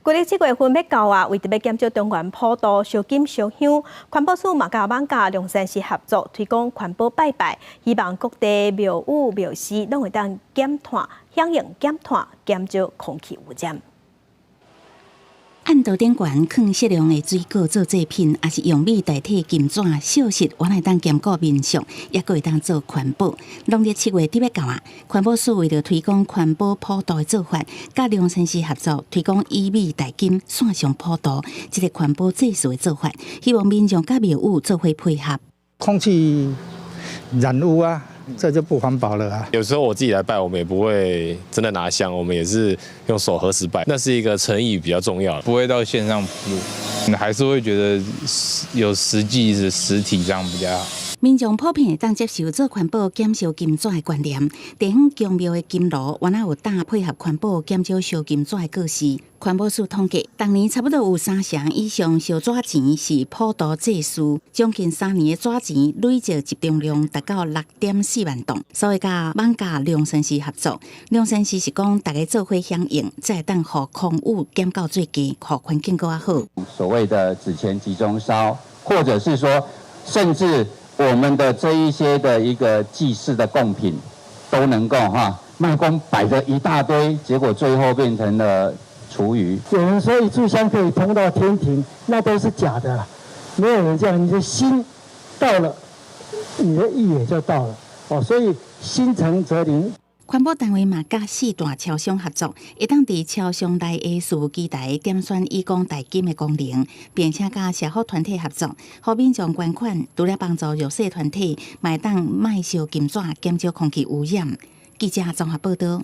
舊曆七月份欲到啊，為著欲減少中元普渡燒金燒香，環保署嘛佮艋舺龍山寺合作推廣環保拜拜，希望各地廟宇廟寺攏會當減碳，響應減碳，減少空氣污染。按桌頂懸囥適量的水果做祭品，抑是用米代替金紙，素食原來當兼顧民俗，抑閣會當做環保。農曆七月底欲到啊，環保署為著推廣環保普渡的做法，佮龍山寺合作推廣以米代金線上普渡，這个環保祭祀的做法，希望民眾佮廟宇做伙配合。空氣染污啊，這就不環保了啊！有時候我自己來拜，我們也不會真的拿香，我們也是用手合十拜，那是一個誠意比較重要。不會到線上普，還是會覺得有實際的實體這樣比較好。民眾普遍會當接受做環保減燒金紙的觀念，地方宮廟的金爐原來有當配合環保減少燒金紙的故事。環保署統計，逐年差不多有三成以上燒紙錢是普渡祭祀，將近3年的紙錢累積集中量達到6.4萬噸，所以佮艋舺龍山寺合作，龍山寺是講大家做伙響應，才會當予空污減到最低，予環境閣較好。所謂的紙錢集中燒，或者是說，甚至我們的這一些的一個祭祀的貢品，都能夠哈賣光擺着一大堆，結果最後變成了廚餘。有人說一炷香可以通到天庭，那都是假的啦，沒有人這樣。你的心到了，你的意也就到了哦。所以心誠則靈。環保單位嘛，佮四大超商合作，會當佇超商內的事務機台點選以貢代金的功能，並且佮社福團體合作，予民眾捐款，除了幫助弱勢團體，嘛會當莫燒金紙，減少空氣污染。記者綜合報道。